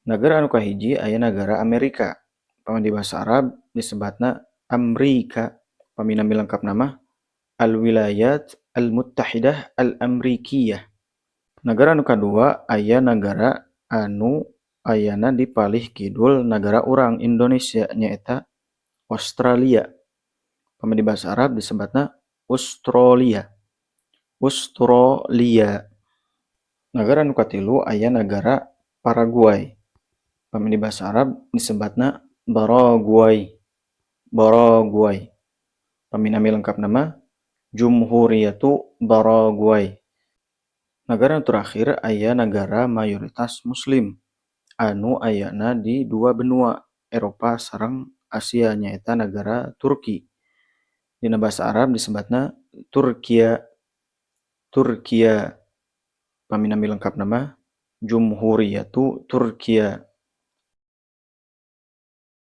Nagara anu kahiji aya nagara Amerika. Pami di bahasa Arab disebatna Amrika. Pami nami lengkapna mah Al-Wilayat Al-Muttahidah Al-Amrikiyah. Nagara anu kadua aya nagara anu ayana di palih kidul nagara urang Indonesia, nyaeta Australia. Pami di bahasa Arab disebatna Ustrolia. Ustrolia. Nagara anu katilu aya nagara Paraguay. Pami di bahasa Arab disebatna Baraguay. Baraguay. Pami nami lengkapna mah Jumhuriyatu Baraguay. Nagara nu terakhir aya nagara mayoritas muslim anu ayana di dua benua, Eropa sareng Asia, nyaeta nagara Turki. Dina bahasa Arab disebatna Turkiya. Turkiya. Pami nami lengkapna mah Jumhuriyatu Turkiya.